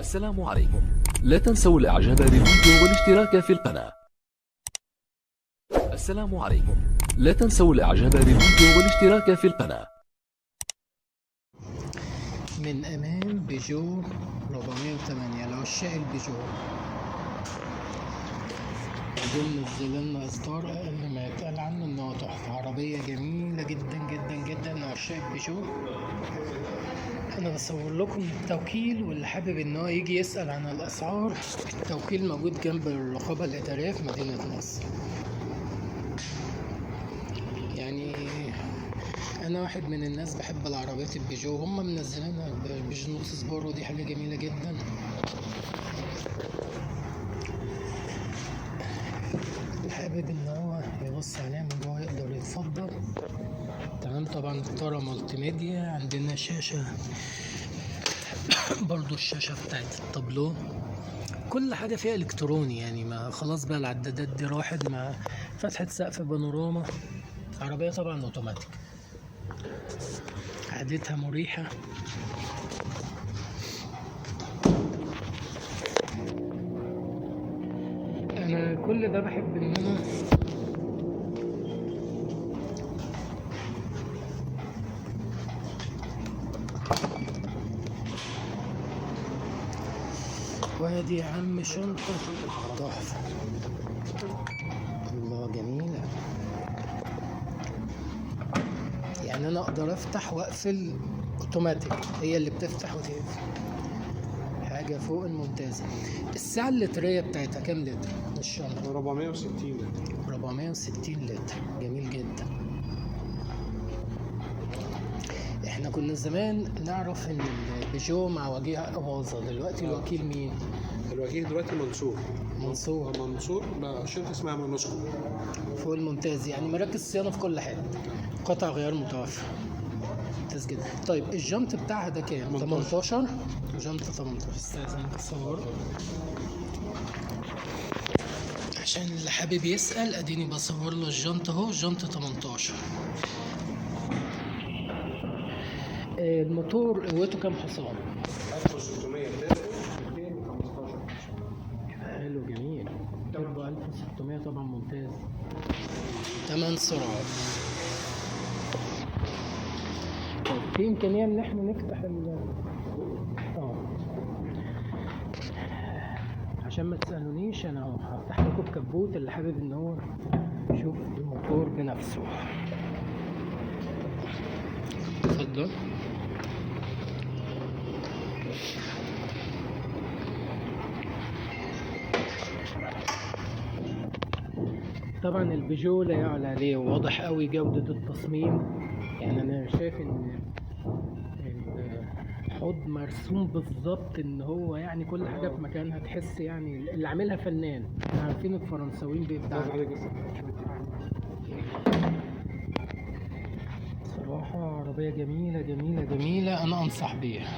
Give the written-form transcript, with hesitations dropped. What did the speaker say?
السلام عليكم. لا تنسوا الاعجاب بالفيديو والاشتراك في القناة. السلام عليكم. لا تنسوا الاعجاب بالفيديو والاشتراك في القناة. من أمام بيجو 408 لعشاق البيجو، دول منزلين إصدار أقل ما يتقال عنه إن هو تحفة. عربية جميلة جدا جدا جدا لعشاق البيجو. أنا بصور لكم التوكيل، واللي حابب إن هو يجي يسأل عن الأسعار، التوكيل موجود جنب الرقابة الإدارية في مدينة نصر. يعني انا واحد من الناس بحب العربيات البيجو، هم منزلينها بجنوط سبور، ودي حاجة جميلة جدا. حابب ان هو يبص عليها من جوه يقدر يتفضل. تمام. طبعا الطاره multimedia، عندنا شاشة برضو الشاشة بتاعت التابلو، كل حاجة فيها الكتروني يعني. ما خلاص بقى العدادات دي راحت، مع فتحه سقف بانوراما. عربية طبعا اوتوماتيك، قعدتها مريحة. أنا كل ده بحب إن أنا وادي يا عم شنطة تحفة، الله جميلة. يعني انا اقدر افتح واقفل اوتوماتيك، هي اللي بتفتح وتقفل، حاجة فوق الممتازة. السعة اللتريه بتاعتها كام لتر الشنطة؟ 460 لتر. 460 لتر، جميل جدا. احنا كنا زمان نعرف ان البيجو مع وجيه اباظة، دلوقتي الوكيل مين؟ الوكيل دلوقتي منصور. منصور، منصور شركة اسمها منوسكو. فوق الممتاز، يعني مراكز صيانة في كل حتة، قطع غيار متوفر. ممتاز جدا. طيب الجنط بتاعها ده كام؟ 18. جنط 18. استاذنك اصور عشان اللي حابب يسأل، اديني بصور له الجنط اهو، جنط 18. الموتور قوته كام حصان؟ 1600 215. حلو جميل. تربو 1600 طبعا ممتاز. 8 سرعات. طيب في امكانية ان احنا نفتح ال عشان ما تسالونيش، انا اهو هفتح لكم الكبوت، اللي حابب ان هو يشوف الموتور بنفسه. اتفضل. طبعا البيجو لا يعلى عليه، واضح قوي جودة التصميم. يعني انا شايف ان الحوض مرسوم بالظبط، ان هو يعني كل حاجة في مكانها، تحس يعني اللي عاملها فنان. احنا عارفين الفرنساويين بيبدعوا. صراحة عربية جميلة جميلة جميلة، انا انصح بيها.